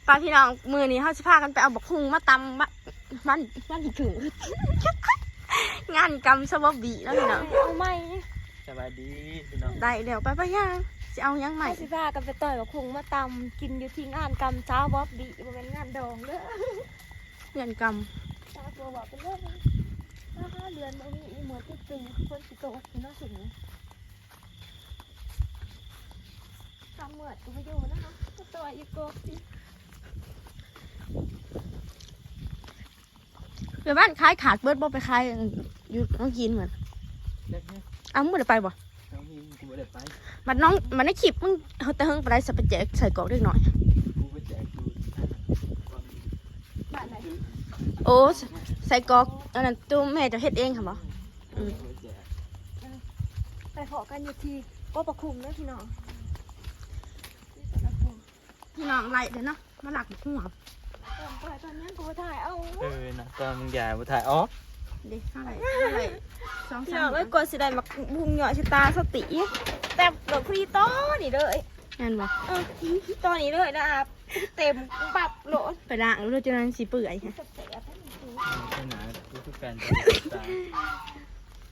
ໄປພີ່ນ້ອງ ມື້ນີ້ເຮົາຊິພາກັນໄປເອົາບັກຫຸ່ງມາຕຳ ວັນ ວັນ ວັນເກີດ ງານກຳສະບອບບີເນາະພີ່ນ້ອງ. ເອົາໃໝ່ ສະບາຍດີພີ່ນ້ອງ. ໄດ້ແລ້ວ ໄປ ໄປຍ່າງ ຊິເອົາຫຍັງໃໝ່? ເຮົາຊິພາກັນໄປຕ່ອຍບັກຫຸ່ງມາຕຳກິນຢູ່ທີ່ງານກຳສາວບອບບີ ບໍ່ແມ່ນງານດອງເດີ້ ງານກຳ. ຕາຕົວບອກໄປເລີຍ ອາ ເດືອນບໍ່ມີອີ່ໝົດຕິດຕຶງ ຝົນຊິຕົກເນາະຊ່ວງນີ້. ຄຳເມືອດກໍບໍ່ຢູ່ນຳເນາະ ກໍຕໍ່ອີກກອກຊິ. ເອື້ອຍບ້ານຂາຍຂາດເບິດບໍ່ ໄປຂາຍຢູ່ນ້ອງຫີນເໝືອນ? ຈັກແມ່ນ. ເອົ້າ ມຶງບໍ່ໄດ້ໄປບໍ່? ນ້ອງຫີນກູບໍ່ໄດ້ໄປ. ບັດນ້ອງ ບັດໃນຄລິບມຶງ ເຮົາແຕ່ເຫິງປານໃດ ສະໄປແຈກໄສ້ກອກເດັກນ້ອຍ. ກູໄປແຈກຢູ່ ບ້ານໃດ? ໂອ້ ໄສ້ກອກອັນນັ້ນ ຕູ້ແມ່ເຈົ້າເຮັດເອງຫັ້ນບໍ່? ອືມ ໄປພໍ້ກັນຢູ່ທີ່ກໍປະຄຸມເດີ້ພີ່ນ້ອງ. ພີ່ນ້ອງໄລ່ເດີ້ເນາະ ມາລັກຫົວ. ຕອນ ຕອນຍັງກູບໍ່ຖ່າຍເອົາ. ເອີນະ ຕອນມຶງຢາຍບໍ່ຖ່າຍອອກເດ້. ເຮົາໄລ່ ເຮົາໄລ່ສອງສາມ ພີ່ນ້ອງເອີຍ ກວ່າຊິໄດ້ໝາກຫຸ່ງຍ້ອຍໃສ່ຕາສະຕິ ແຕັບໂດດພໍດີຕອນນີ້ເລີຍ. ແມ່ນບໍ່? ເອີ ຕອນນີ້ເລີຍນະ ເຕັມປັບໂລດ. ໄປລ້າງໂລດ ຈັ່ງນັ້ນຊິເປື່ອຍ. ແສບໆ ໄປນະ ຄືກັນ ຕາ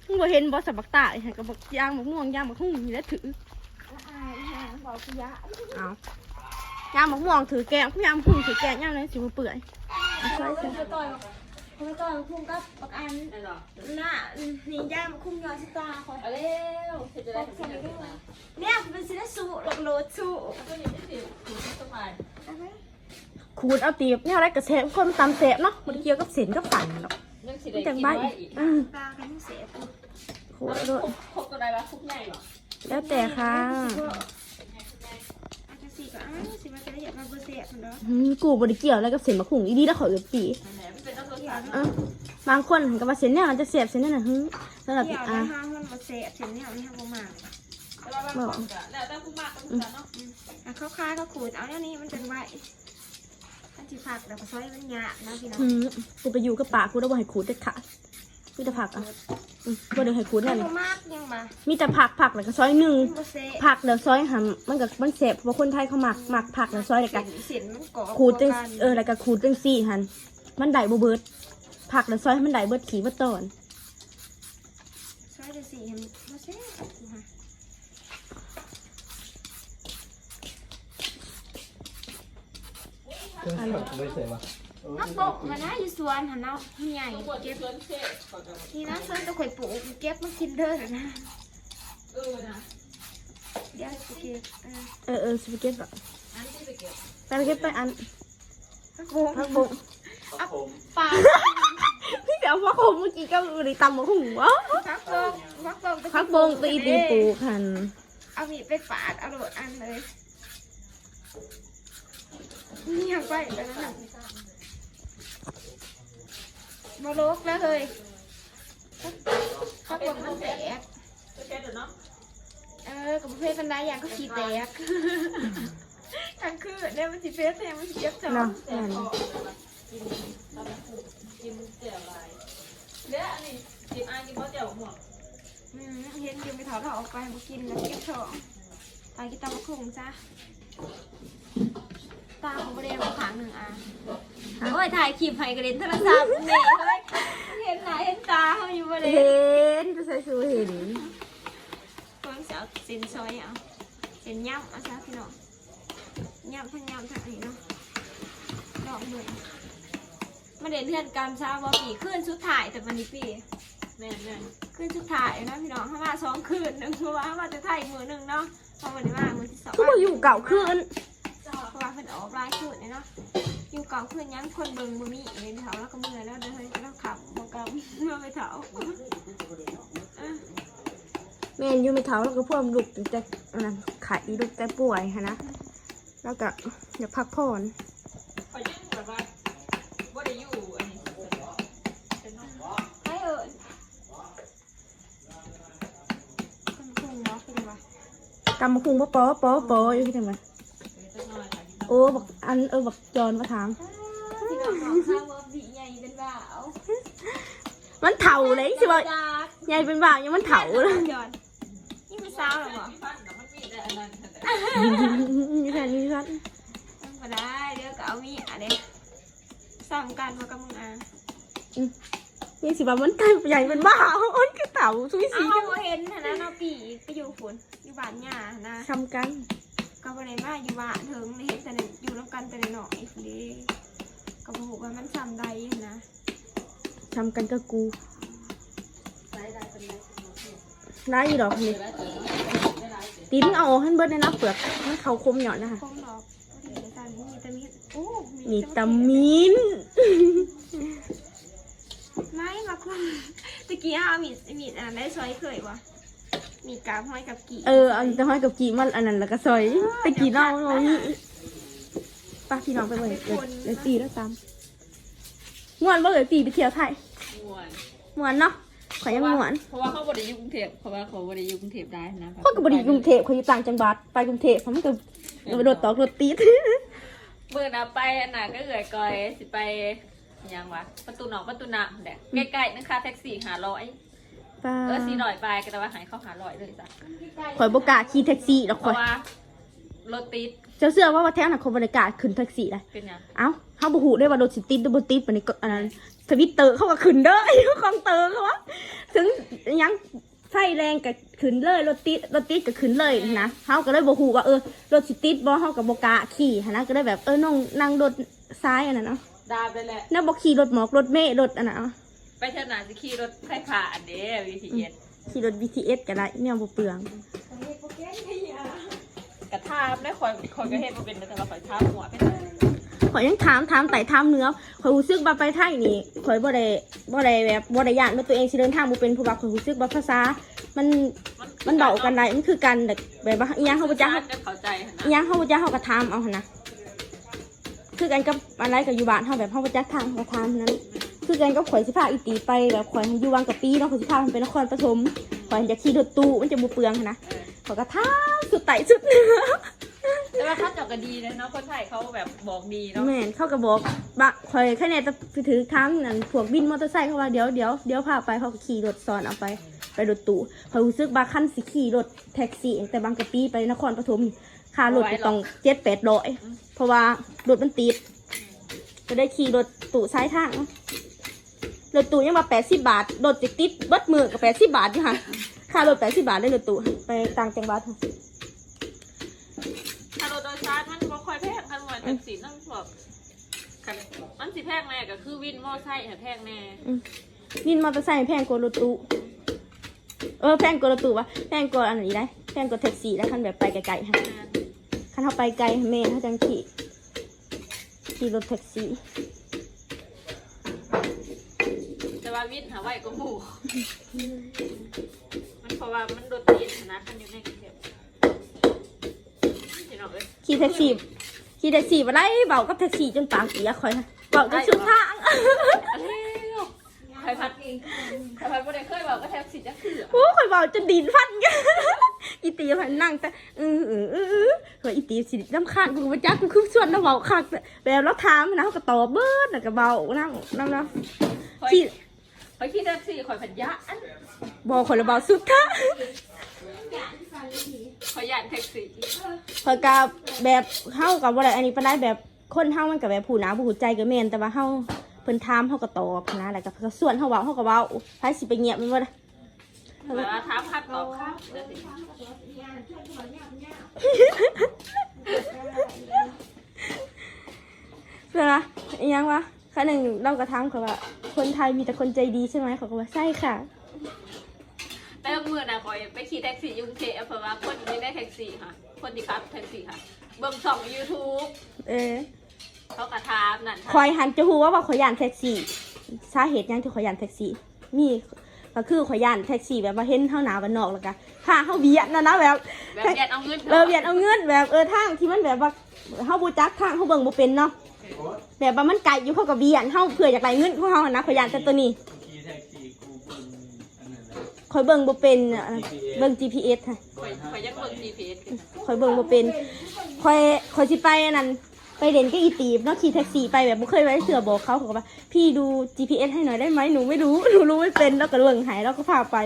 ມຶງບໍ່ເຫັນບໍ່ ສະບັກຕາຍ ກໍບັກຢາງບັກມ່ວງ ຢາງບັກຫຸ່ງນີ້ແຫຼະຖື. ອາຍ ອີຫຍັງເວົ້າຄືຢາ. ເອົ້າ ຢາງບັກມ່ວງຖືແກງ ຢາງບັກຫຸ່ງຖືແກງ ຍາມໃດຊິບໍ່ເປື່ອຍ. ເອົາໃສ່ ເອົາໃສ່ ໄປຕໍ່ຍ ໄປຕໍ່ຍບັກຫຸ່ງກັບບັກອັນ ນະ ນີ້ຢາງບັກຫຸ່ງຍ້ອຍໃສ່ຕາຂ້ອຍ. ເອົາແລ້ວ ເຮັດຈັ່ງໃດ ແນວມັນຊິໄດ້ສູ້ ໂລດສູ້. ເອົາຕົວນີ້ໄປ ຂູດເອົາຕີບ ແນວໃດກໍແຊບ ຄົນຕຳແຊບເນາະ ບໍ່ໄດ້ກ່ຽວກັບເສັ້ນກັບສັນດອກ. ມັນຈັ່ງໃບ ອືມ ປາກໍຍັງແຊບຢູ່. ໂຄດໂລດ ຄົບ ຄົບຕົວໃດວະ? ຄົບໃຫຍ່ບໍ່? ແລ້ວແຕ່ຄ່ະ. ອັນຈັ່ງຊີ້ກໍ ອ້າວ ຊິວ່າແຕ່ຢາກວ່າບໍ່ແຊບເນາະ. ອືມ ກູບໍ່ໄດ້ກ່ຽວນະກັບເສັ້ນບັກຫຸ່ງ ອີ່ຫຼີນະ ຂໍເອື້ອຍປີ້. ເອີ ບາງຄົນກໍວ່າເສັ້ນແນວນັ້ນຈະແຊບ ເສັ້ນແນວນັ້ນ ຫື ສຳລັບ ກ່ຽວນະ ອ່າ ເຮົາມັນບໍ່ແຊບ ເສັ້ນແນວນີ້ເຮົາບໍ່ມັກ. ແຕ່ວ່າບາງຄົນກໍ ແລ້ວແຕ່ຜູ້ມັກຄືກັນເນາະ. ອືມ ອ່າ ເຂົາຂາຍເຂົາຂູດເອົາແນວນີ້ມັນຈັ່ງໄວ. ຄັນຊິຜັກແລ້ວກໍຊອຍມັນຍາກນະພີ່ນ້ອງ. ອືມ ກູໄປຢູ່ກັບປ້າ ກູລະບໍ່ໃຫ້ຂູດເດັດຂາດ ມີແຕ່ຜັກ. ອືມ ບໍ່ໄດ້ໃຫ້ຂູດແນວນີ້ ບໍ່ມັກຫຍັງວ່າ ມີແຕ່ຜັກ ຜັກແລ້ວກໍຊອຍໜຶ່ງ ມັນບໍ່ແຊບ ຜັກແລ້ວຊອຍຫັ້ນ ມັນກໍ ມັນແຊບ ເພາະວ່າຄົນໄທເຂົາມັກ ມັກຜັກແລ້ວຊອຍ ແລ້ວກໍ ເສັ້ນ ເສັ້ນມັນກໍ ຂູດຈັ່ງ ເອີ ແລ້ວກໍຂູດຈັ່ງຊີ້ຫັ້ນ ມັນໄດ້ບໍ່ເບິດ ຜັກແລ້ວຊອຍໃຫ້ມັນໄດ້ເບິດຂີ້ເບິດຕອນ. ຊອຍຈັ່ງຊີ້ຫັ້ນບໍ່ແຊບ ເຄື່ອງສັບໄປໃສວະ? ຜັກບົ້ງຫັ້ນນະ ຢູ່ສວນຫັ້ນເນາະ ມັນໃຫຍ່ ເກັບ ນີ້ນະ ສວນຕົວຂ້ອຍປູກ ເກັບມາກິນເດີນະ. ເອີນະ ດຽວຊິເກັບ ເອີ ເອີ ເອີ ຊິໄປເກັບດອກ ອັນຊິໄປເກັບ ໄປເກັບໄປອັນ ຜັກບົ້ງ ຜັກບົ້ງ ເອົາປາ ພີ່ໄປເອົາຜັກບົ້ງເມື່ອກີ້ ກໍໄດ້ຕຳບັກຫຸ່ງບໍ? ຜັກບົ້ງ ຜັກບົ້ງ ຜັກບົ້ງ ຕົວອີ່ຕີປູກຫັ້ນ ເອົາມີດໄປປາດເອົາໂລດອັນເລີຍ. ນີ້ຫຍັງໄປ ໄປນັ້ນນະ ບໍ່ລົກແລ້ວເຮີ້ຍ ຜັກບົ້ງມັນແຕກ. ເອີ ກໍບໍ່ເຜັດປານໃດ ຢ້ານກໍຂີ້ແຕກ ກາງຄືນເດ້ ມັນຊິເຜັດແຮງ ມັນຊິເຈັບທ້ອງເນາະ. ແມ່ນ ກິນແຈ່ວຫຼາຍ ເດ້ ອັນນີ້ ກິນ ອາ ກິນບໍ່ແຈ່ວໝວກ? ອືມ ເຫັນຢູ່ ແມ່ເຖົ້າລາວເອົາໄປ ບໍ່ກິນແລ້ວ ເຈັບທ້ອງ ໄປກິນຕຳບັກຫຸ່ງຊະ. ຕາຂອງບໍ່ແດງຂ້າງໜຶ່ງ ອາ ໂອ້ຍ ຖ່າຍຄລິບໃຫ້ກໍເຫຼັ້ນໂທລະສັບແດ່ເຮີ້ຍ ເຫັນໜ້າເຫັນຕາເຮົາຢູ່ບໍ່ເດ້? ເຫັນ ຢູ່ໃສຄືບໍ່ເຫັນ? ເບິ່ງຊິເອົາເສັ້ນຊອຍ ເອົາເສັ້ນຫຍ້ຳເອົາຊະພີ່ນ້ອງ ຫຍ້ຳທັງຫຍ້ຳທັງອັນນີ້ເນາະ. ລອງເບິ່ງ ມາເຫຼັ້ນເຮືອນກຳສາວບໍ່ປີ ຄືນສຸດທ້າຍແຕ່ບັດນີ້ປີ. ແມ່ນໆ ຄືນສຸດທ້າຍເນາະພີ່ນ້ອງ ເຮົາມາສອງຄືນໜຶ່ງ ເພາະວ່າເຮົາມາແຕ່ໄທມື້ໜຶ່ງເນາະ ເຮົາບໍ່ໄດ້ມາມື້ທີສອງ ຄືບໍ່ຢູ່ເກົ້າຄືນ ເພາະວ່າເພິ່ນອອກຫຼາຍຄືນເນາະ ຢູ່ເກົ້າຄືນຫຍັງ ຄົນເບິ່ງບໍ່ມີເດ້ ເຮົາລາວກໍເມື່ອຍແລ້ວເດີ ເຮົາລາວຂັບບໍ່ກັບ ເຮົາໄປເຖົ້າ. ເອີ ແມ່ນຢູ່ ແມ່ເຖົ້າລາວກໍພວມລຸກຕັ້ງແຕ່ອັນນັ້ນ ໄຂ້ ລຸກແຕ່ປ່ວຍຫັ້ນນະ ລາວກໍຢາກພັກຜ່ອນ. ຂ້ອຍຍັງແບບວ່າບໍ່ໄດ້ຢູ່ອັນນີ້ ໃຜເອີ້ນ? ຕຳບັກຫຸ່ງບໍ່? ຄືວ່າ ຕຳບັກຫຸ່ງບໍ່ປໍ ປໍ ປໍ ຢູ່ຄືຫຍັງວະ? ເອີ ຈັກໜ້ອຍ ໂອ້ ບັກອັນ ເອີ ບັກຈອນມາຖາມ ພີ່ນ້ອງ ນ້ອງສາວບໍ່ບີໃຫຍ່ເປັນບ່າວ ມັນເຖົ້າເລີຍ ຊິວ່າໃຫຍ່ເປັນບ່າວ ຍັງມັນເຖົ້າເລີຍ. ນີ້ເປັນສາວແລ້ວບໍ່? ມີແຟນ ມີແຟນ ບໍ່ໄດ້ ດຽວກໍ ເອົາມີອັນນີ້ ສ່ຳກັນບໍ່ກັບມຶງອາ? ອືມ ມີຊິວ່າມັນໃຫຍ່ເປັນບ້າ ມັນຄືເຕົ່າສຸຍສີ. ເຮົາບໍ່ເຫັນຫັ້ນນະເນາະ ປີໄປຢູ່ພຸ້ນ ຢູ່ບ້ານຍ່າຫັ້ນນະ ສ່ຳກັນ ກໍບໍ່ໄດ້ມາຢູ່ບ້ານເຖິງ ເຫັນແຕ່ຢູ່ນຳກັນແຕ່ນ້ອຍໆພຸ້ນເດ້ ກໍບໍ່ຮູ້ວ່າມັນສ່ຳໃດຫັ້ນນະ. ສ່ຳກັນກັບກູ ຫຼາຍຢູ່ດອກນີ້ ຕີນເອົາອອກໃຫ້ເບິດແດ່ນະ ເປືອກມັນເຂົ້າຄົມຍ້ອນນະ ຄົມດອກ ມີແຕ່ມີດ ໂອ້ ມີແຕ່ມີດ ໄມ້ມາຄຸມ ຕະກີ້ເຮົາເອົາມີດ ມີດອັນນັ້ນໄດ້ຊອຍເຄີຍບໍ່? ມີດກາບຫອຍກັບກີ້ ເອີ ເອົາແຕ່ຫອຍກັບກີ້ມາອັນນັ້ນ ແລ້ວກໍຊອຍ ເອີ ຕະກີ້ເນາະ ມັນບໍ່ມີ. ໄປພີ່ນ້ອງໄປເບິ່ງ ເອີ ເອີ ຕີແລ້ວຕາມ ມ່ວນບໍ່ເອີຍ ຕີໄປທ່ຽວໄທ? ມ່ວນ ມ່ວນເນາະ ຂ້ອຍຍັງມ່ວນ ເພາະວ່າ ເພາະວ່າເຮົາບໍ່ໄດ້ຢູ່ກຸງເທບ ເພາະວ່າຂ້ອຍບໍ່ໄດ້ຢູ່ກຸງເທບໄດ້ນະ ຂ້ອຍກໍບໍ່ໄດ້ຢູ່ກຸງເທບ ຂ້ອຍຢູ່ຕ່າງຈັງຫວັດ ໄປກຸງເທບມັນກໍລົດຕອກລົດຕິດ. ມື້ໜ້າໄປອັນນ່າ ກໍເອື້ອຍກ້ອຍ ຊິໄປຫຍັງວະ ປະຕູນອກປະຕູນ້ຳແຫຼະ ໃກ້ໆ ໜຶ່ງຄ່າແທັກຊີຫ້າຮ້ອຍ ປາ ເອີ ສີ່ຮ້ອຍປາຍ ກໍແຕ່ວ່າໃຫ້ເຂົາຫ້າຮ້ອຍເລີຍຈ້ະ ຂ້ອຍບໍ່ກ້າຂີ່ແທັກຊີດອກ ເພາະວ່າ ຂ້ອຍ ລົດຕິດ ເຈົ້າເຊື່ອບໍ່ວ່າແຖວນັ້ນເຂົາບໍ່ໄດ້ກ້າຂຶ້ນແທັກຊີໄດ໋. ເປັນຫຍັງ? ເອົ້າ ເຮົາບໍ່ຮູ້ເດ້ວ່າລົດຊິຕິດຫຼືບໍ່ຕິດ ບາດນີ້ກໍອັນນັ້ນ ທະວິດເຕີເຂົາກໍຂຶ້ນເດີ ຢູ່ຂອງເຕີເຂົາວ່າ ເຖິງຫຍັງ ໄຟແລງກໍຂຶ້ນເລີຍ ລົດຕິດ ລົດຕິດກໍຂຶ້ນເລີຍນະ ເຮົາກໍເລີຍບໍ່ຮູ້ວ່າ ເອີ ລົດຊິຕິດບໍ່ ເຮົາກໍບໍ່ກ້າຂີ່ຫັ້ນນະ ກໍເລີຍແບບ ເອີ ນ້ອງນັ່ງລົດສາຍອັນນັ້ນເອົາ ດາບໄດ້ແຫຼະ ແນວບໍ່ຂີ່ລົດໝອກ ລົດເມ ລົດອັນນັ້ນເອົາ ໄປເທື່ອໜ້າຊິຂີ່ລົດໄຟຟ້າອັນເດ້ ບີທີເອສ ອືມ ຂີ່ລົດບີທີເອສກໍໄດ້ ແນວບໍ່ເປືອງ ກໍຖາມໄດ້ ຂ້ອຍ ຂ້ອຍກໍເຮັດບໍ່ເປັນ ແຕ່ວ່າຂ້ອຍຖາມຫົວເປັນ ຂ້ອຍຍັງຖາມ ຖາມໃຕ້ຖາມເໜືອ ຂ້ອຍຮູ້ສຶກວ່າໄປໄທນີ້ ຂ້ອຍບໍ່ໄດ້ ບໍ່ໄດ້ແບບ ບໍ່ໄດ້ຢ້ານວ່າຕົວເອງຊິເດີນທາງບໍ່ເປັນ ເພາະວ່າຂ້ອຍຮູ້ສຶກວ່າພາສາມັນ ມັນ ມັນເວົ້າກັນໄດ້ ມັນຄືກັນ ແບບ ແບບວ່າອີ່ຫຍັງເຮົາບໍ່ຈັກ ອີ່ຫຍັງເຮົາບໍ່ຈັກເຮົາກໍຖາມເອົາຫັ້ນນະ ຄືກັນກັບອັນໃດກໍຢູ່ບ້ານເຮົາ ແບບເຮົາບໍ່ຈັກທາງເຮົາກໍຖາມນັ້ນ ຄືກັນກັບຂ້ອຍຊິພາອີ່ຕີໄປ ແບບຂ້ອຍຢູ່ວັງກະປີເນາະ ຂ້ອຍຊິພາມັນໄປນະຄອນປະຖົມ ຂ້ອຍຢາກຂີ່ລົດຕູ້ມັນຈະບໍ່ເປືອງຫັ້ນນະ ຂ້ອຍກໍຖາມສຸດໃຕ້ສຸດເໜືອ ແຕ່ວ່າເຂົາເຈົ້າກໍດີເດ້ເນາະ ຄົນໄທເຂົາແບບບອກດີເນາະ ແມ່ນ ເຂົາກໍບອກວ່າ ຂ້ອຍຄະແນນແຕ່ຖືກທາງນັ້ນ ພວກວິນມໍເຕີໄຊເຂົາວ່າ ດຽວ ດຽວ ດຽວພາໄປ ເຂົາກໍຂີ່ລົດສອນເອົາໄປ ໄປລົດຕູ້ ຂ້ອຍຮູ້ສຶກວ່າຄັນຊິຂີ່ລົດແທັກຊີຕັ້ງແຕ່ບັງກະປີໄປນະຄອນປະຖົມ ຄ່າລົດກໍຕ້ອງເຈັດແປດຮ້ອຍ ອືມ ເພາະວ່າລົດມັນຕິດ ກໍໄດ້ຂີ່ລົດຕູ້ສາຍທາງ ລົດຕູ້ຍັງວ່າແປດສິບບາດ ລົດຈະຕິດເບິດມື້ກໍແປດສິບບາດຢູ່ຫັ້ນ ຄ່າລົດແປດສິບບາດເດ້ ລົດຕູ້ໄປຕ່າງຈັງຫວັດ ຄ່າລົດໂດຍສານມັນບໍ່ຄ່ອຍແພງ ຄັນວ່າແທັກຊີນຳພວກ ຄັນມັນຊິແພງແດ່ກໍຄືວິນມໍເຕີໄຊແພງແດ່ ອືມ ວິນມໍເຕີໄຊແພງກວ່າລົດຕູ້ ເອີ ແພງກວ່າລົດຕູ້ຫວາ ແພງກວ່າອັນນີ້ໄດ໋ ແພງກວ່າແທັກຊີໄດ໋ ຄັນແບບໄປໄກໆຫັ້ນ ແມ່ນ ຄັນເຮົາໄປໄກແມ່ນເຮົາຈັ່ງຂີ່ ຂີ່ລົດແທັກຊີ ແຕ່ວ່າວິນຫາໄວກວ່າໝູ່ ມັນ ເພາະວ່າມັນລົດຕິດນະ ຄັນຢູ່ໃນກຸງເທບ ພີ່ນ້ອງເອີຍ ຂີ່ແທັກຊີ ຂີ່ແທັກຊີບໍ່ໄດ້ ເວົ້າກັບແທັກຊີຈົນປາກປຽກ ຂ້ອຍນະ ເວົ້າຈົນສຸດທາງ ແລ້ວ ຂ້ອຍພັດ ຂ້ອຍພັດບໍ່ໄດ້ເຄີຍເວົ້າກັບແທັກຊີຈັກເທື່ອ ໂອ້ ຂ້ອຍເວົ້າຈົນດິນພັນ ອີ່ຕີພັນນັ່ງແຕ່ ອື ອື ອື ອື ຂ້ອຍ ອີ່ຕີຊິລຳຄານ ກູບໍ່ຈັກ ກູຄືຊວນລາວເວົ້າຄັກ ແບບລາວຖາມນະ ເຮົາກໍຕອບເບິດ ແລ້ວກໍເວົ້ານຳ ນຳລາວ ຂ້ອຍ ຂີ່ ຂ້ອຍຂີ່ແທັກຊີ ຂ້ອຍພັດຢ້ານ ບໍ່ ຂ້ອຍລະເວົ້າສຸດທາງ ຂ້ອຍຢ້ານແທັກຊີ ຂ້ອຍກໍແບບ ເຮົາກໍບໍ່ໄດ້ອັນນີ້ປານໃດ ແບບ ຄົນເຮົາມັນກໍແບບຮູ້ໜ້າບໍ່ຮູ້ໃຈກໍແມ່ນ ແຕ່ວ່າເຮົາ ເພິ່ນຖາມເຮົາກໍຕອບນະ ແລ້ວກໍເພິ່ນກໍຊວນເຮົາເວົ້າ ເຮົາກໍເວົ້າ ໃຜຊິໄປງຽບແມ່ນບໍ່ລະ ແບບວ່າຖາມຄັກຕອບຄັກ ເພິ່ນວ່າອີ່ຫຍັງວະ ຄັ້ງໜຶ່ງລາວກໍຖາມຂ້ອຍວ່າ ຄົນໄທມີແຕ່ຄົນໃຈດີໃຊ່ໄໝ ຂ້ອຍກໍວ່າ ໃຊ່ຄ່ະ ແຕ່ມື້ນະຂ້ອຍໄປຂີ່ແທັກຊີຢູ່ກຸງເທບ ເພາະວ່າຄົນຢູ່ໃນແທັກຊີຫັ້ນ ຄົນທີ່ຂັບແທັກຊີຫັ້ນ ເບິ່ງຊ່ອງຢູທູບ ເອີ ເຂົາກໍຖາມນັ້ນ ຂ້ອຍຫັ້ນຈະຮູ້ວ່າ ວ່າຂ້ອຍຢ້ານແທັກຊີ ສາເຫດຫຍັງທີ່ຂ້ອຍຢ້ານແທັກຊີ ມີ ກໍຄືຂ້ອຍຢ້ານແທັກຊີແບບວ່າເຫັນເຮົາໜ້າບ້ານນອກ ແລ້ວກໍພາເຮົາບຽດນັ້ນນະ ແບບ ແບບບຽດເອົາເງິນ ເອີ ບຽດເອົາເງິນ ແບບ ເອີ ທາງທີ່ມັນແບບວ່າເຮົາບໍ່ຈັກທາງ ເຮົາເບິ່ງບໍ່ເປັນເນາະ ແບບວ່າມັນໄກຢູ່ ເຂົາກໍບຽດເຮົາເພື່ອຢາກໄດ້ເງິນຂອງເຮົາຫັ້ນນະ ຂ້ອຍຢ້ານແຕ່ໂຕນີ້ ຂີ່ແທັກຊີກູເບິ່ງອັນນັ້ນແຫຼະ ຂ້ອຍເບິ່ງບໍ່ເປັນ ເບິ່ງຈີພີເອສ ເບິ່ງຈີພີເອສ ຂ້ອຍ ຂ້ອຍຍັງເບິ່ງຈີພີເອສຄືກັນ ຂ້ອຍເບິ່ງບໍ່ເປັນ ຂ້ອຍ ຂ້ອຍຊິໄປອັນນັ້ນ ໄປຫຼິ້ນກັບອີ່ຕີບເນາະ ຂີ່ແທັກຊີໄປແບບບໍ່ເຄີຍໄປເທື່ອ ບອກເຂົາ ເຂົາກໍວ່າ ພີ່ ດູຈີພີເອສໃຫ້ໜ້ອຍໄດ້ໄໝ ໜູໄມ່ຮູ້ ໜູຮູ້ໄມ່ເປັນ ລາວກໍເບິ່ງໃຫ້ ລາວກໍພາໄປ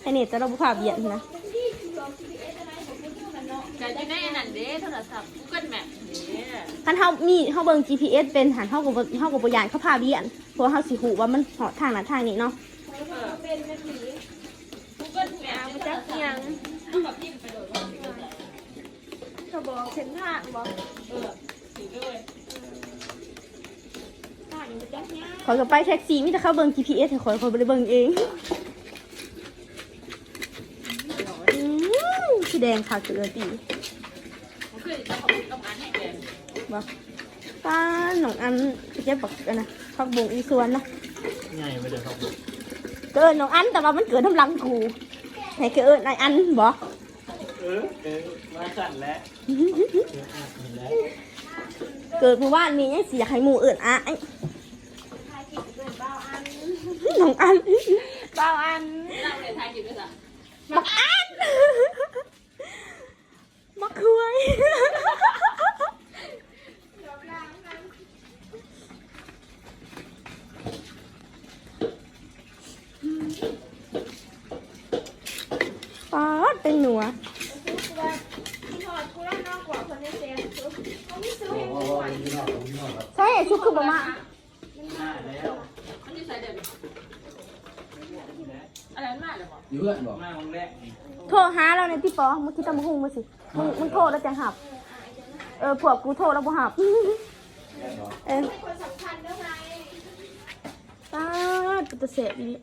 ໃຫ້ເນັດ ແຕ່ລາວບໍ່ພາບຽດນະ ກໍຢູ່ໃນອັນນັ້ນເດ້ ໂທລະສັບ ກູເກີນແມັບ ຄັນເຮົາມີ ເຮົາເບິ່ງຈີພີເອັສເປັນຫັ້ນ ເຮົາກໍບໍ່ ເຮົາກໍບໍ່ຢ້ານເຂົາພາວຽນ ເພາະວ່າເຮົາຊິຮູ້ວ່າມັນຮອດທາງນັ້ນທາງນີ້ເນາະ. ຈັກຫຍັງ ກະບອກເສັ້ນທາງບໍ? ຂ້ອຍກໍໄປແທັກຊີ ມີແຕ່ເຂົາເບິ່ງຈີພີເອັສໃຫ້ຂ້ອຍ ຂ້ອຍບໍ່ໄດ້ເບິ່ງເອງ. ອືມ ຄືແດງຄັກເກີນຕິ. ບໍ່ ປ້າ ນ້ອງອັນ ໄປເກັບບັກອັນນະ ຜັກບົ້ງຢູ່ສວນນະ. ໃຫຍ່ໄປເດີຜັກບົ້ງ. ກໍເອີ້ນນ້ອງອັນ ແຕ່ວ່າມັນເກີດນຳຫຼັງກູ ໃຫ້ເຂົາເອີ້ນອ້າຍອັນບໍ? ເອີ ເອີ ວ່າຊັ້ນແຫຼະ. ເກີດມື້ວານນີ້ຍັງຊິຢາກໃຫ້ໝູ່ເອີ້ນອ້າຍ. ນ້ອງອັນ ບ່າວອັນ ບັກອັນ ບັກຄວາຍ. ປາດ ແປ້ງນົວ. ໃສ່ຊຸກຄືບໍ່ມາ? ມັນຢູ່ໃສດຽວນີ້? ອັນນັ້ນມາແລ້ວບໍ່? ຢູ່ເຮືອນບໍ່? ມາວັນແລກນີ້. ໂທຫາລາວແດ່ຕິປອ ມາກິນຕຳບັກຫຸ່ງມາຊິ. ມຶງ ມຶງໂທແລ້ວຈັ່ງຮັບ. ເອີ ພວກກູໂທແລ້ວບໍ່ຮັບ. ເອີ ປາດ ເປັນຕາແຊບອີ່ຫຼີ.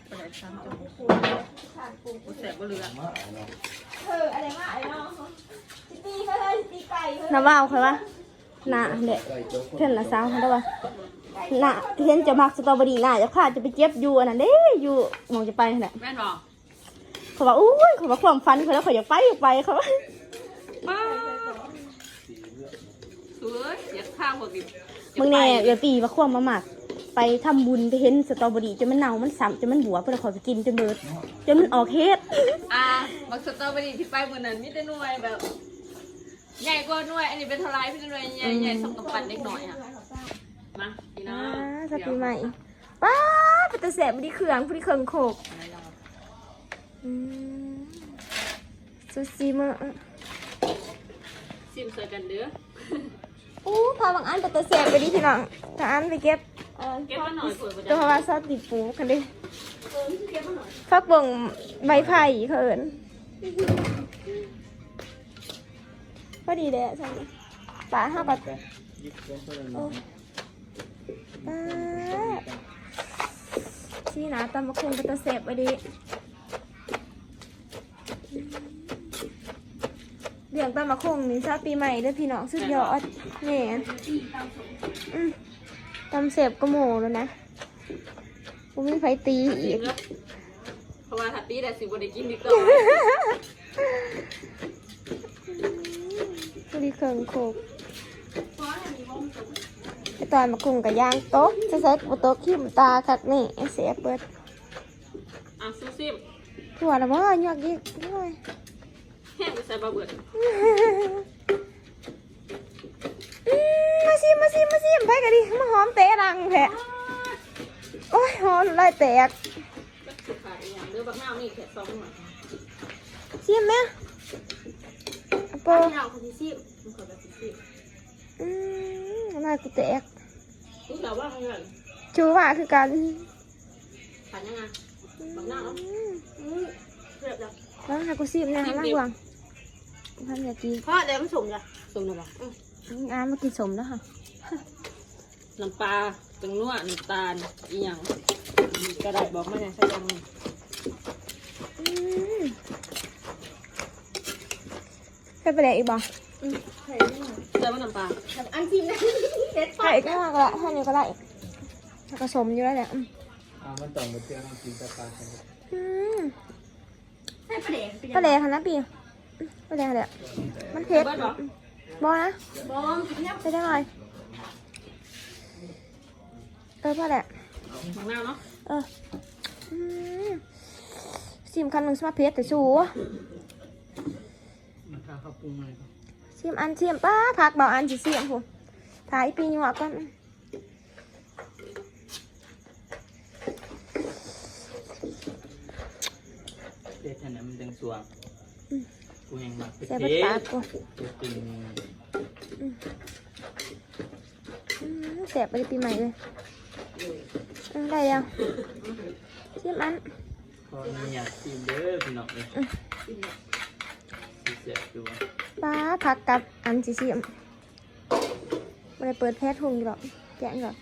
ປາແດກສາມຕົວ ບໍ່ແຊບບໍ່ເຫຼືອ. ເອີ ອັນໃດມາ ໄອ້ນ້ອງ ຊິຕີເຮີຍ ຊິຕີໄກ່ເຮີຍ. ນ້າວ່າວຂ້ອຍວ່າ ນ້າຫັ້ນແຫຼະ ເພິ່ນນ້າສາວຫັ້ນແຫຼະວ່າ ນ້າ ເຫັນເຈົ້າມັກສະຕໍເບີຣີ ນ້າຢາກພາເຈົ້າໄປເກັບຢູ່ອັນນັ້ນເດ້ ຢູ່ໝ່ອງເຈົ້າໄປຫັ້ນແຫຼະ. ແມ່ນບໍ່? ເຂົາວ່າ ໂອ້ຍ ເຂົາວ່າຄວາມຝັນຂ້ອຍແລ້ວ ຂ້ອຍຢາກໄປ ຢາກໄປ ເຂົາວ່າ. ປ້າ ສວຍ ຢາກພາພວກນີ້ ເບິ່ງແດ່ ເອື້ອຍປີວ່າຄວາມມາມັກ ໄປທຳບຸນ ໄປເຫັນສະຕໍເບີຣີຈົນມັນເນົ່າ ມັນຊ້ຳ ຈົນມັນບວບ ເພິ່ນເອົາເຂົ້າໄປກິນຈົນເບິດ ຈົນມັນອອກເຫັດ. ອ່າ ບັກສະຕໍເບີຣີທີ່ໄປມື້ນັ້ນ ມີແຕ່ໜ່ວຍແບບ ໃຫຍ່ກວ່າໜ່ວຍ ອັນນີ້ເປັນເທົ່າໃດ? ມີແຕ່ໜ່ວຍໃຫຍ່ໆ ສ່ຳກຳປັ້ນເດັກນ້ອຍຫັ້ນ. ມາ ພີ່ນ້ອງ ອ່າ ສະປີໃໝ່. ປ້າດ ເປັນຕາແຊບ ພໍດີເຄື່ອງ ພໍດີເຄິ່ງໂຄກ. ອືມ ຊູຊິມາ ຊິມຊ່ວຍກັນເດີ. ໂອ້ ພາບາງອັນເປັນຕາແຊບອີ່ຫຼີພີ່ນ້ອງ. ບາງອັນໄປເກັບ ເອີ ເກັບມາໜ້ອຍໂພດ ແຕ່ວ່າຊາວຕີປູກຫັ້ນເດ້. ເອີ ເກັບມາໜ້ອຍ ຜັກບົ້ງໃບໄຜ່ເຂົາເອີ້ນ. ພໍດີແຫຼະຊັ້ນ ປາເຮົາກໍ ໂອ້ ປາ ຊີ້ໜ້າຕຳບັກຫຸ່ງເປັນຕາແຊບອີ່ຫຼີ. ເລື່ອງຕຳບັກຫຸ່ງນີ້ ຊາວປີໃໝ່ເດີພີ່ນ້ອງ ສຸດຍອດ. ແມ່ນ ອືມ ຕຳແຊບກວ່າໝູ່ແລ້ວນະ. ບໍ່ມີໃຜຕີອີກ ເພາະວ່າຖ້າຕີແລ້ວຊິບໍ່ໄດ້ກິນອີກຕໍ່. ພໍດີເຄິ່ງໂຄກ. ໄອ້ຕອນບັກຫຸ່ງກໍຢ່າງຕົກ ໃສ່ບໍ່ຕົກ ຂີ້ມຕາຄັກນີ້ ແຊບເບິດ. ອ່ະ ຊູຊິມ. ທົ່ວລະບໍ່? ຍວກອີກ. ໂອ້ຍ ແຮງໄປໃສ່ບໍ່ເບິດ. ອືມ ມາຊິມ ມາຊິມ ມາຊິມ. ໃຜກໍດີ ມາຫອມເຕະຫຼັງແທ້. ໂອ້ຍ ຫອມນ້ຳລາຍແຕກ. ຈັກຊິຂາດອີ່ຫຍັງເດີ ບັກນາວນີ້ແຄ່ສອງໜ່ວຍ. ຊິມແມະ ອາໂປ. ບັກນາວເຂົາຊິຊິມ ເຂົາກໍຊິຊິມ. ອືມ ນ້ຳລາຍກູແຕກ. ຄືລະຫວ່າງນັ້ນ ຖືວ່າຄືກັນ. ຂາດຫຍັງອ່ະ? ບັກນາວ. ອືມ ອືມ ແຊບລະ. ລອງໃຫ້ກູຊິມແດ່ ລາງຫວ່າງ. ບໍ່ທັນຢາກກິນ. ພໍແລ້ວ ມັນສົ້ມລະ. ສົ້ມລະບໍ່? ອືມ ອ່າ ມາກິນສົ້ມເດີ. ນ້ຳປາ ແປ້ງນົວ ນ້ຳຕານ ອີ່ຫຍັງກໍໄດ້ ບອກມາແດ່ ໃສ່ຢ່າງໜຶ່ງ. ອືມ ໃສ່ປາແດກອີກບໍ່? ອືມ ໃສ່ ໃສ່ບໍ່ນ້ຳປາ? ອັນທີ່ນັ້ນເດັດ ໃສ່ອີກໜ້ອຍກໍໄດ້ ໃສ່ນີ້ກໍໄດ້ ແລ້ວກໍສົ້ມຢູ່ແລ້ວແຫຼະ. ອືມ ອ່າ ມັນຕ້ອງໄປເທື່ອນ້ຳກິນກັບປາ. ອືມ ໃສ່ປາແດກ ປາແດກຫັ້ນນະປີ ປາແດກຫັ້ນແຫຼະ ມັນເຜັດ. ບໍ່ນະ ບໍ່ ໃສ່ຈັກໜ້ອຍ. ເອີ ພໍແຫຼະ ໝາກນາວເນາະ. ເອີ ອືມ ຊິມຄຳໜຶ່ງ ຊິມາເຜັດແທ້ສູ. ມັນຖ້າເຂົາປຸງໃໝ່. ຊິມອັນ ຊິມ ປ້າ ຜັກເບົາອັນຊິຊິມພຸ້ນ ຖ້າອີ່ປີຫຍວກກ່ອນ. ເຮັດຈັ່ງໃດມັນຈັ່ງສວງ. ອືມ ແຊບເບິດປາກ ໂອ້ຍ ອືມ ອືມ ແຊບບໍ່ໄດ້ປີໃໝ່ເລີຍ. ເອີ ໄດ້ແລ້ວ ຊີມອັນ ຂໍອະນຸຍາດຊີມເດີພີ່ນ້ອງເອີຍ. ອືມ ຊິແຊບຢູ່ບໍ່? ປາ ຜັກກັບອັນຊິຊີມ ບໍ່ໄດ້ເປີດແພດຫຸງຢູ່ດອກ ແກະນີ້ດອກ.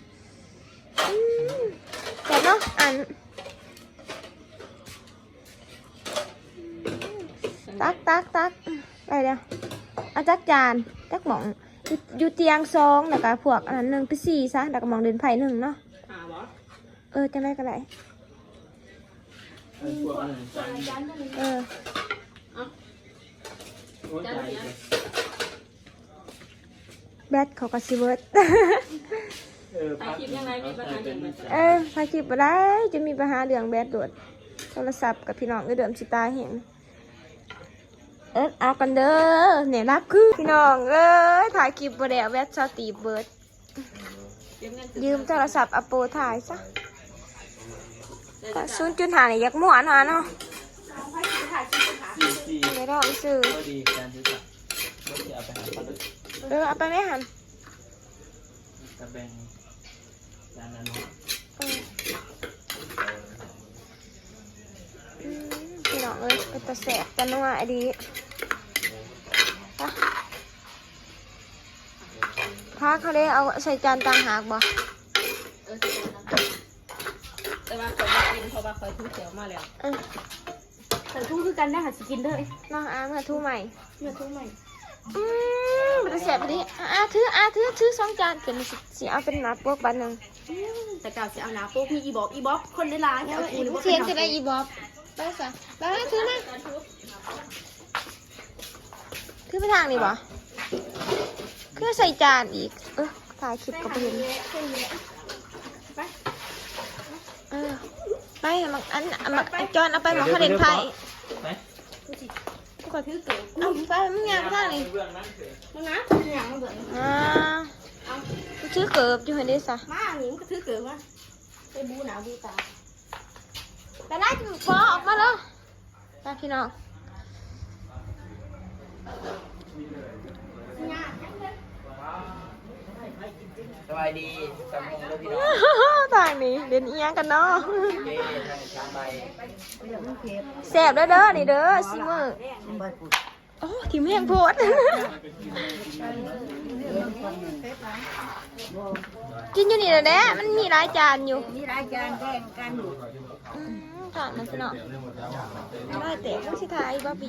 ອືມ ແຊບເນາະ ອັນ ຕັກ ຕັກ ຕັກ ໄດ້ແລ້ວ. ເອົາຈັກຈານ ຈັກໝ້ອງ ຢູ່ ຢູ່ຕຽງສອງ ແລ້ວກະພວກອັນນັ້ນໜຶ່ງ ໄປສີ່ຊະ ແລ້ວກະໝ້ອງເດັ່ນໄພໜຶ່ງເນາະ. ຫ້າບໍ່? ເອີ ຈັ່ງໃດກະໄດ້. ເອີ ເອົາ ໂອ້ຍ ຕາຍແລ້ວ. ແບັດເຂົາກະຊິເບິດ. ເອີ ຖ່າຍຄລິບຍັງໄດ້ ມີບັນຫາຫຍັງບໍ່? ເອີ ຖ່າຍຄລິບບໍ່ໄດ້ ຈົນມີບັນຫາເລື່ອງແບັດໂລດ. ໂທລະສັບກັບພີ່ນ້ອງເອີຍ ເລີ່ມຊິຕາຍແຮງ. ເອີ ເອົາກັນເດີ ແນວລັບຄື ພີ່ນ້ອງເອີຍ ຖ່າຍຄລິບບໍ່ໄດ້ ແບັດສາວຕີບເບິດ. ຢືມໂທລະສັບອາໂປຖ່າຍຊະ. ສູນຈຸດຫ້ານີ້ຢາກມົ້ວເນາະ ເນາະ. ສີ່ ສີ່ ໄດ້ລອງຊື່ ພໍດີການຖືກະ ບໍ່ຊິເອົາໄປຫາເຂົາເລີຍ. ເອີ ເອົາໄປແມ່ຫັ້ນ ກະແບ່ງຈານນັ້ນເນາະ. ເອີ ອືມ ພີ່ນ້ອງເອີຍ ເປັນຕາແຊບຕານົວອີ່ຫຼີ. ພາເຂົາເດ້ ເອົາໃສ່ຈານຕ່າງຫາກບໍ່? ເອີ ໃສ່ຈານຕ່າງຫາກ ແຕ່ວ່າຂ້ອຍບໍ່ກິນ ເພາະວ່າຂ້ອຍຖືແຈວມາແລ້ວ. ເອີ ຂ້ອຍຖືຄືກັນໄດ໋ ຫາຊິກິນເດີ. ມາ ອາ ມາຖືໃໝ່ ມາຖືໃໝ່. ອືມ ເປັນຕາແຊບອີ່ຫຼີ. ອາ ອາ ຖື ອາ ຖື ຖືສອງຈານຂຶ້ນ ຊິ ຊິເອົາເປັນໜ້າປົກບາດໜຶ່ງ. ອືມ ແຕ່ເກົ່າຊິເອົາໜ້າປົກ ມີອີບອບ ອີບອບ ຄົນຫຼາຍໆ ເອົາ ເອີ ເອົາ ສຽງຈະໄດ້ອີບອບ. ໄປຊະ ໄປ ຖືມາ. ຄືໄປທາງນີ້ບໍ່? ຄືໃສ່ຈານອີກ. ເອີ ຖ່າຍຄລິບກະບໍ່ເຫັນ. ໄປ ເອີ ໄປ ໝາກອັນ ໝາກອັນຈອນເອົາໄປໝາກເຂົາເດັ່ນໄພ. ໄປ ຂ້ອຍຖືເກີບ. ເອົາ ໄປ ມຶງຍ່າງໄປທາງນີ້. ມຶງນະ ຍ່າງມາເບິ່ງ. ອ່າ ເອົາ ຖືເກີບຢູ່ຫັ້ນເດ້ຊະ. ມານີ້ ມຶງກະຖືເກີບມາ ໄປບູໜ້າບູຕາ. ໄປໄລ່ ຂໍອອກມາເດີ. ໄປພີ່ນ້ອງ ສະບາຍດີ ສຳພງເດີພີ່ນ້ອງ. ທາງນີ້ເຫຼັ້ນອີ່ຫຍັງກັນເນາະ? ເດ້ ທາງນີ້ຊາມໃບ. ແຊບເດີ ເດີນີ້ເດີ ຊີມື. ໂອ້ ຖິ້ມແຮງໂພດ. ກິນຢູ່ນີ້ລະແດ່ ມັນມີຫຼາຍຈານຢູ່ ມີຫຼາຍຈານແບ່ງກັນ. ອືມ ທາງນັ້ນພີ່ນ້ອງ ໄດ້ແຕ່ບໍ່ຊິຖ່າຍບາບີ.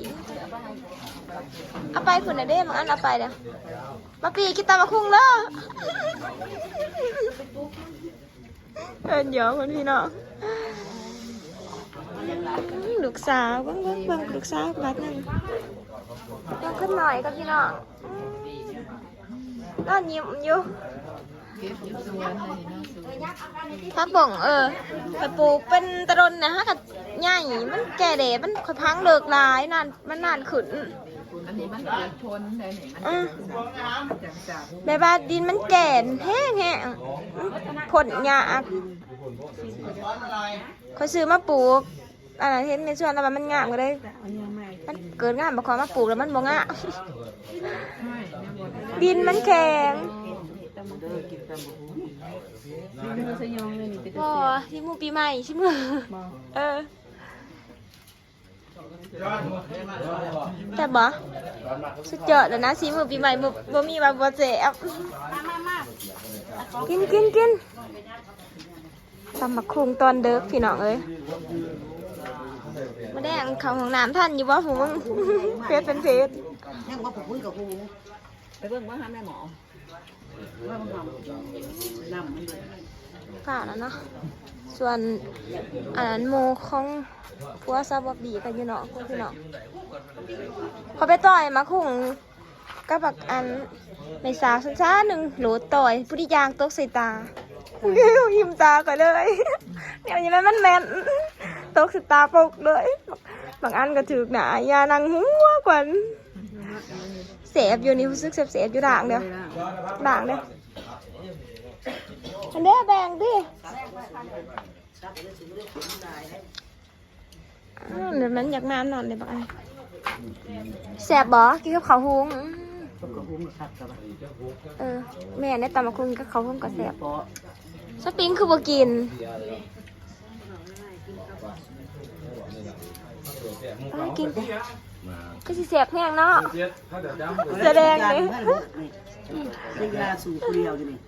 ເອົາໄປພຸ້ນນະເດ້ ບາງອັນເອົາໄປແລ້ວ. ບາບີກິນຕຳບັກຫຸ່ງເດີ. ເອີ້ນຢອກເພິ່ນພີ່ນ້ອງ. ອືມ ລູກສາວ ເບິ່ງ ເບິ່ງ ເບິ່ງລູກສາວບາດໜຶ່ງ. ຍັງຂຶ້ນໜ້ອຍກັບພີ່ນ້ອງ ອືມ ນອນຍິ້ມຢູ່. ຜັກບົ້ງ ເອີ ຂ້ອຍປູກເປັນຕະດົນນະ ຫາກະໃຫຍ່ ມັນແກ່ແລ້ວ ມັນ ຂ້ອຍຝັງເລິກຫຼາຍ ນານ ມັນນານຂຶ້ນ. ອັນນີ້ມັນຖືກຝົນໄດ໋ນີ້ ມັນ ອືມ ຈັ່ງຊັ້ນ ແບບວ່າດິນມັນແກ່ແຮງໆ ອືມ ພົ້ນຍາກ. ຂ້ອຍຊື້ມາປູກ ອັນນັ້ນເຫັນແມ່ຊວນລາວວ່າມັນງາມ ກະເລີຍ ມັນເກີດງາມ ບາດຂ້ອຍມາປູກແລ້ວມັນບໍ່ງາມ ດິນມັນແຂງ. ບໍ່ ຊິມື້ປີໃໝ່ ຊິມື້ ເອີ. ແຊບບໍ່? ສຸດຍອດແລ້ວນະ ສີມືປີໃໝ່ ບໍ່ ບໍ່ມີວ່າບໍ່ແຊບ. ກິນ ກິນ ກິນ ຕຳບັກຫຸ່ງຕອນເດິກພີ່ນ້ອງເອີຍ. ມື້ແລງເຂົ້າຫ້ອງນ້ຳທັນຢູ່ບໍ່? ຜູ້ເບິ່ງເຟສເປັນເຟສ ຍັງບໍ່ ຜູ້ເບິ່ງກັບຜູ້ ໄປເບິ່ງບໍ່ຫາແມ່ໝໍ. ຟ້າວແລ້ວເນາະ. ສ່ວນອັນນັ້ນໝູ່ຂອງຜົວສາວບອບບີກໍຢູ່ນອກພຸ້ນພີ່ນ້ອງ. ຂ້ອຍໄປຕ່ອຍໝາກຫຸ່ງກັບບັກອັນແມ່ສາວຊັ້ນຊາໜຶ່ງໂຫຼດຕ່ອຍ ຜູ້ທີ່ຍ່າງຕົກໃສ່ຕາ ຖິ້ມຕາຂ້ອຍເລີຍ. ແນວນີ້ແມ່ນມັນແມ່ນ ຕົກໃສ່ຕາປົກເລີຍ. ບາງອັນກໍຖືກໜ້າ ຢ່ານັ່ງຫົວກວ່າ. ແສບຢູ່ນີ້ ຮູ້ສຶກແສບໆຢູ່. ລ້າງເດີ້ ລ້າງເດີ້. ອັນເດ້ ແບ່ງຕິ. ອ້າວ ແລ້ວມັນຢາກມານອນເດ້ບັກອັນ. ແຊບບໍ່? ກິນກັບເຂົ້າຫຸງ. ອືມ ກັບເຂົ້າຫຸງຄັກກະວ່າ. ເອີ ແມ່ນ ຕຳບັກຫຸ່ງກັບເຂົ້າຫຸງກໍແຊບ. ສະປິງຄືບໍ່ກິນ? ເອີ ກິນ ຄືຊິແຊບແຮງເນາະ. ສະແດງເດ້. ເປັນຢາສູບຜູ້ດຽວຢູ່ນີ້.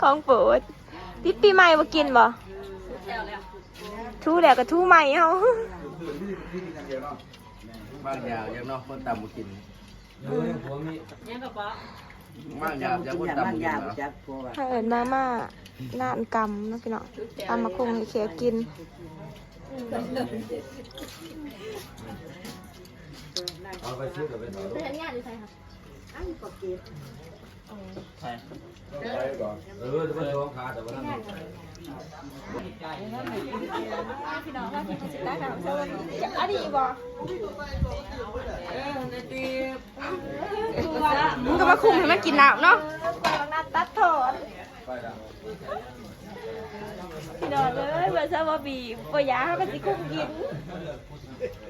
ຂອງໂປດ. ຕິດປີໃໝ່ບໍ່ກິນບໍ່? ຖູແລ້ວກໍຖູໃໝ່ເຮົາ. ບາງຢ່າງເນາະ ຄົນຕຳບໍ່ກິນ. ອືມ ບາງຢ່າງຄົນຕຳບໍ່ກິນເນາະ. ເຂົາເອີ້ນມາມ່າ ລ້ານກຳເນາະພີ່ນ້ອງ. ຕຳບັກຫຸ່ງໃຫ້ແຂກກິນ. ເຮັດງານຢູ່ໃສຄະ? ອັນກໍເກັບ ໃສ ເອີ ແຕ່ວ່າສອງຂາ ແຕ່ວ່ານັ້ນ ພີ່ນ້ອງ ວ່າຊິໄດ້ຖາມເຈົ້າວ່າ ອັນນີ້ບໍ່? ເອີ ນັ້ນຕິ ມຶງກໍມາຄຸມໃຫ້ມັນກິນນ້ຳເນາະ. ຕັດຖອນ. ພີ່ນ້ອງເອີຍ ວ່າຊະວ່າບີບໍ່ຢາກ ເຮົາກໍຊິຄຸມກິນ. ແ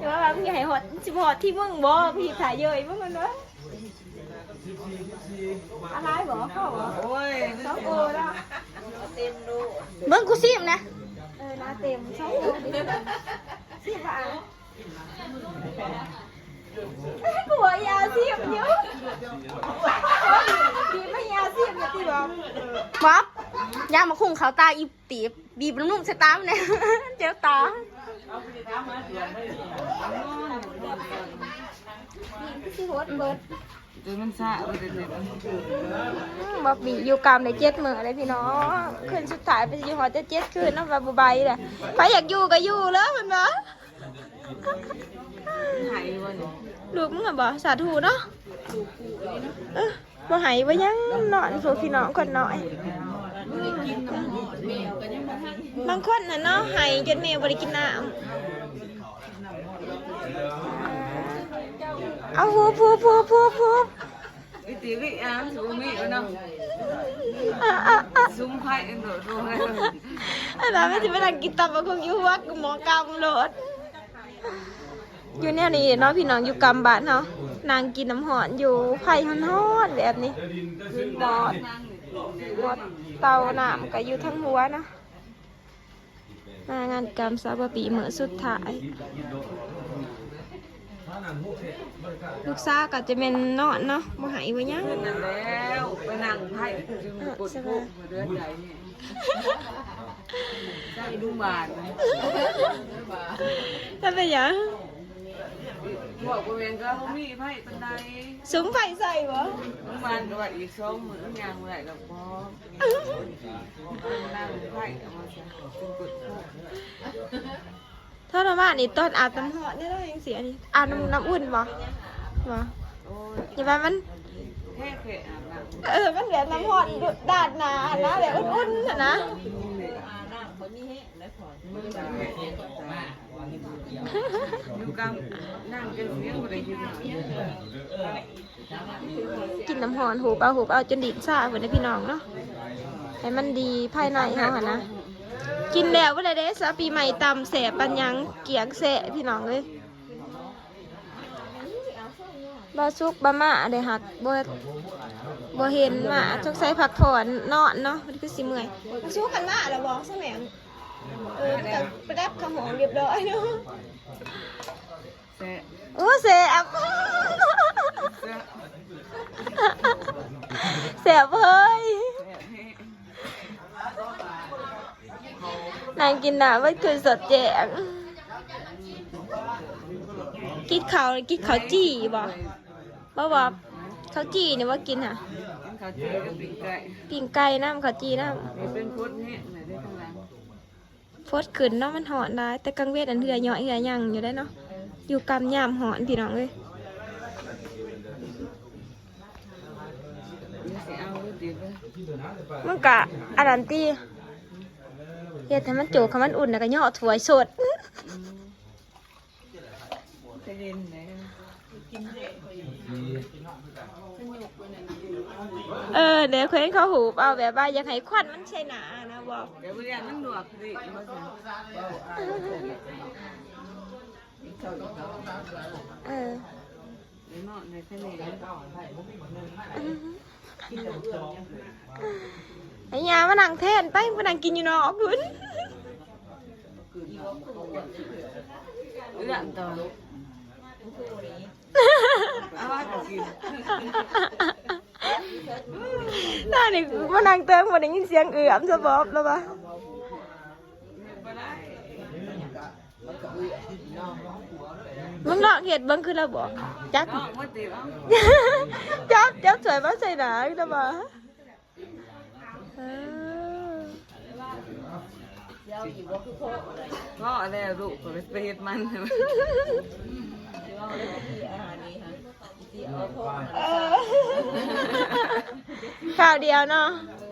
ຕ່ວ່າມຶງຢ່າໃຫ້ຮອດ ຊິຮອດທີ່ມຶງບໍ່? ພີ່ຖ້າເຍີ້ຍມຶງຫັ້ນເນາະ. ອາໄລບໍ່? ເຂົ້າບໍ່? ໂອ້ຍ ສອງໂອລະ ເບິ່ງກູຊີມນະ. ເອີ ໜ້າເຕັມ ສອງໂອ ຊີມວ່າ ກູວ່າອີອາຊີບຢູ່ ບີບໃຫ້ອີອາຊີບຢູ່ຕິບອກ ບັບ ຢ່າມາຄຸງເຂົ້າຕາອີຕີບ ບີບນຸ່ມໆໃສ່ຕາມັນແດ່ ເຈັບຕາ. ນີ້ຄືຊິຫົດເບິດ ແຕ່ມັນຊ້າ ບໍ່ໄດ້ເຕັມ. ອືມ ບັບບີຢູ່ກຳໄດ້ເຈັດມື້ເດ້ພີ່ນ້ອງ ຄືນສຸດທ້າຍໄປຢູ່ຮອດຈະເຈັດຄືນເນາະ ວ່າບໍ່ໄຫວແລ້ວ ໃຜຢາກຢູ່ກໍຢູ່ເລີຍ ເພິ່ນວ່າ. ໄຫວະນີ້ ລູກມຶງຫັ້ນບໍ່? ສາທຸເນາະ. ເອີ ບໍ່ໄຫວະຫຍັງ ນອນໂພດພີ່ນ້ອງຄົນນ້ອຍ. ບາງຄົນຫັ້ນເນາະ ໄຫວະຈົນແມ່ບໍ່ໄດ້ກິນນ້ຳ. ເອົາ ຮູບ ຮູບ ຮູບ ຮູບ ຮູບ. ວິທີວິອານ ບໍ່ມີເນາະ ອາ ອາ ອາ ສຸມໄພເນາະ. ອັນນັ້ນມັນຊິໄປນັ່ງກິນຕຳບັກຫຸ່ງຢູ່ຫົວໝໍ້ກຳໂລດ. ຢູ່ແນວນີ້ເນາະພີ່ນ້ອງ ຢູ່ກຳບ້ານເຮົາ ນັ່ງກິນນ້ຳຮ້ອນຢູ່ ໄຟຮ້ອນໆແບບນີ້ ໝໍ້ ໝໍ້ເຕົານ້ຳກໍຢູ່ທາງຫົວເນາະ. ມາງານກຳສາວປາປີມື້ສຸດທ້າຍ ລູກສາວກໍຈະແມ່ນນອນເນາະ ບໍ່ໄຫວະຫຍັງ. ນັ້ນແລ້ວ ໄປນັ່ງໄພຢູ່ບົດໂພເດືອນໃດນີ້ ໃສ່ດູບານ ຖ້າເປັນຫຍັງ ບອກວ່າແມ່ນກໍບໍ່ມີໄພປານໃດ. ສຸມໄຟໃສ່ບໍ່? ເມື່ອວານກໍວ່າອີກສອງມື້ຍ່າງບໍ່ໄດ້ດອກ ພໍ. ທອນມານີ້ຕອນອາບນ້ຳຮ້ອນນີ້ເນາະ ຈັ່ງຊີ້ ອັນນີ້ອາບນ້ຳ ນ້ຳອຸ່ນບໍ່? ບໍ່ ຢ່າວ່າມັນ ເອີ ມັນແບບນ້ຳຮ້ອນດ້ານໜ້າຫັ້ນນະ ແບບອຸ່ນໆຫັ້ນນະ. ຢູ່ກາງ ນັ່ງຈັງຊີ້ບໍ່ໄດ້ກິນ. ກິນນ້ຳຮ້ອນ ຫູບເອົາ ຫູບເອົາ ຈົນດິ້ນຊາພຸ້ນເດ້ພີ່ນ້ອງເນາະ ໃຫ້ມັນດີພາຍໃນເຮົາຫັ້ນນະ. ກິນແລ້ວບໍ່ໄດ້ເດ້ ສາວປີໃໝ່ຕຳແຊບປານຫຍັງ ກ້ຽງແຊະພີ່ນ້ອງເອີຍ. ບ່າວສຸກ ບ່າວມາເດ້ ຫາກບໍ່ ບໍ່ເຫັນມາ ສົງໄສພັກຜ່ອນນອນເນາະ ມັນຄືຊິເມື່ອຍ. ບ່າວສຸກ ຄັນມາແລ້ວບອກຊະແມ່ນ. ເອີ ປະດັບເຂົ້າຫ້ອງຮຽບຮ້ອຍເນາະ. ແຊະ ໂອ້ ແຊະ ແຊະ ແຊະເວີຍ ແຊະແຮງ. ນັ່ງກິນນ້ຳໄວ້ຄືນສົດແຈ້ງ ກິນເຂົ້າ ກິນເຂົ້າຈີ່ບໍ່? ບໍ່ ບໍ່ ເຂົ້າຈີ່ນີ້ບໍ່ກິນຫະ ກິນເຂົ້າຈີ່ກັບປີ້ງໄກ່ ປີ້ງໄກ່ນຳ ເຂົ້າຈີ່ນຳ. ເປັນພົດແຮງເລີຍເດ້ທາງຫຼັງ. ຟົດຂຶ້ນເນາະ ມັນຮ້ອນຫຼາຍ ແຕ່ກາງເວັນອັນເຫື່ອຍ້ອຍເຫື່ອຫຍັງຢູ່ໄດ໋ເນາະ ຢູ່ກຳຍາມຮ້ອນພີ່ນ້ອງເອີຍ. ມັນກະອັນນັ້ນຕິ ເຮັດໃຫ້ມັນໂຈກ ໃຫ້ມັນອຸ່ນ ແລ້ວກະຍໍຖ້ວຍສົດ. ຈະເຫັນແລ້ວ. ເອີ ແລ້ວເຂົາເຫັນເຂົາຫູບເອົາ ແບບວ່າຢາກໃຫ້ຄວັນມັນໃສ່ໜ້ານະ ບໍ່ ແຕ່ບໍ່ຢ້ານມັນລວກເດ້ ເອີ ໄອ້ຫຍ້າມານັ່ງແທນໄປ ມານັ່ງກິນຢູ່ນອກພຸ້ນ ເອື້ອນຕໍ່ ເອົາວ່າກໍກິນ ຕານີ້ມານັ່ງເທິງ ບໍ່ໄດ້ຍິນສຽງເອື້ອມສະບອບແລ້ວວ່າ ບໍ່ໄດ້ ມຶງລອງເຮັດເບິ່ງຄືລະບອກ ຈັກ ລອງມາຕິ ລອງ ຈັບ ຈັບຖ້ວຍມາໃສ່ໜ້າລະບອກ ເອີ ພໍແລ້ວລູກ ຂ້ອຍໄປເຮັດມັນ ເອີ ຄາວດຽວເນາະ.